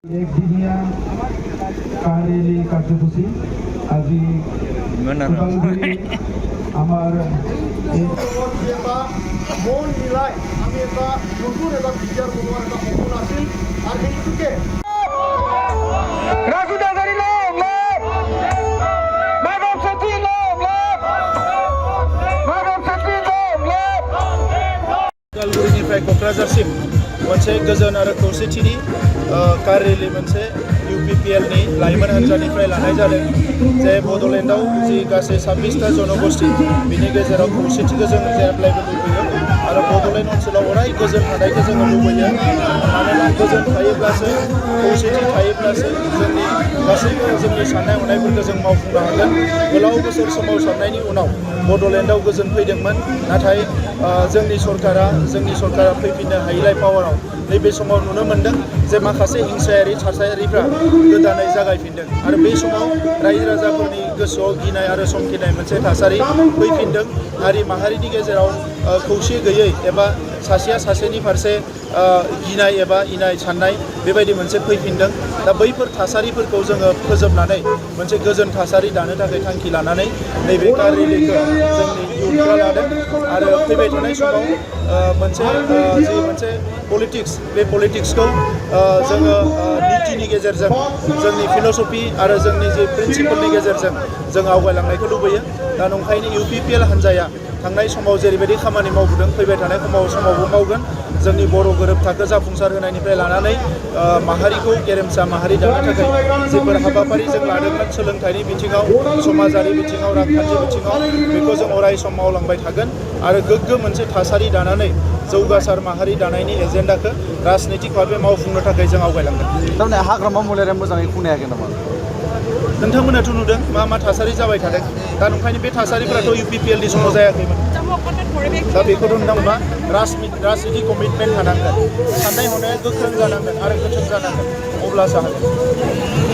একদিনীয়া কাৰেলি কাৰ্যসূচী আজি আমাৰ মন মিলাই আমি এটা নতুন এটা বিচাৰ বনোৱাৰ এটা সপোন আছিল আৰু সেইটোকে उदालगुरिनिफ्राय क'क्राझारसिम मोनसे गोजोन आरो खौसेथिनि कार रेलि मोनसे UPPL नि लाइमोन हान्जानिफ्राय लानाय जादों जे बड'लेण्डआव जि गासै 26टा जनगोष्ठी बिनि गेजेराव खौसेथिखौ जों जेब्लायबो लुबैयो आरो बड'लेण्ड ओनसोलाव अराय गोजोन थानायखौ जों लुबैयो मानोना गोजोन थायोब्लासो खौसेथि थायोब्लासो जोंनि गासैबो जोंनि साननाय हनायफोरखौ जों मावफुंनो हागोन गोलाव बोसोर सोमावसारनायनि उनाव बड'लेण्डआव गोजोन फैदोंमोन नाथाय जोंनि सरकारा फैफिननो हायैलाय पावाराव नैबे समाव नुनो मोनदों जे माखासे हिंसायारि थासारिफ्रा गोदानै जागायफिनदों आरो बे समाव रायजो राजाफोरनि गोसोआव गिनाय आरो समखिनाय मोनसे थासारि फैफिनदों हारि माहारिनि गेजेराव खौसे गैयै एबा सासेया सासेनि फारसे गिनाय एबा इनाय साननाय बेबायदि मोनसे फैफिनदों दा बैफोर थासारिफोरखौ जोङो फोजोबनानै मोनसे गोजोन थासारि दानो थाखाय थांखि लानानै नैबे कार रेलिखौ जोंनि इयुथफ्रा लादों आरो फैबाय थानाय समाव मोनसे पलिटिक्स बे पलिटिक्सखौ जोङो नीतिनि गेजेरजों जोंनि फिल'सफि आरो जोंनि जे प्रिन्सिपलनि गेजेरजों जों आवगायलांनायखौ लुबैयो दा नंखायनो UPPL हान्जाया थांनाय समाव जेरैबायदि खामानि मावबोदों फैबाय थानाय समावबो मावगोन जोंनि बर' गोरोबथाखौ जाफुंसार होनायनिफ्राय लानानै माहारिखौ गेरेमसा माहारि दानो थाखाय जेफोर हाबाफारि जों लादोंमोन सोलोंथाइनि बिथिङाव समाजारि बिथिङाव रांखान्थि बिथिङाव बेखौ जों अराय सम मावलांबाय थागोन आरो गोग्गो मोनसे थासारि दानानै जौगासार माहारि दानायनि एजेन्डाखौ राजनैतिक भाबै मावफुंनो थाखाय जों आवगायलांगोन थारमाने हाग्रामा मुलाया मोजाङै खुंनो हायाखै नामा नोंथांमोनाथ' नुदों मा थासारि जाबाय थादों दा नंखायनो बे थासारिफोराथ' UPPL नि समाव जायाखैमोन दा बेखौथ' नोंथांमोना राजनितिक कमिटमेन्ट थानांगोन साननाय हनाया गोख्रों जानांगोन आरो गोथों जानांगोन अब्लासो हागोन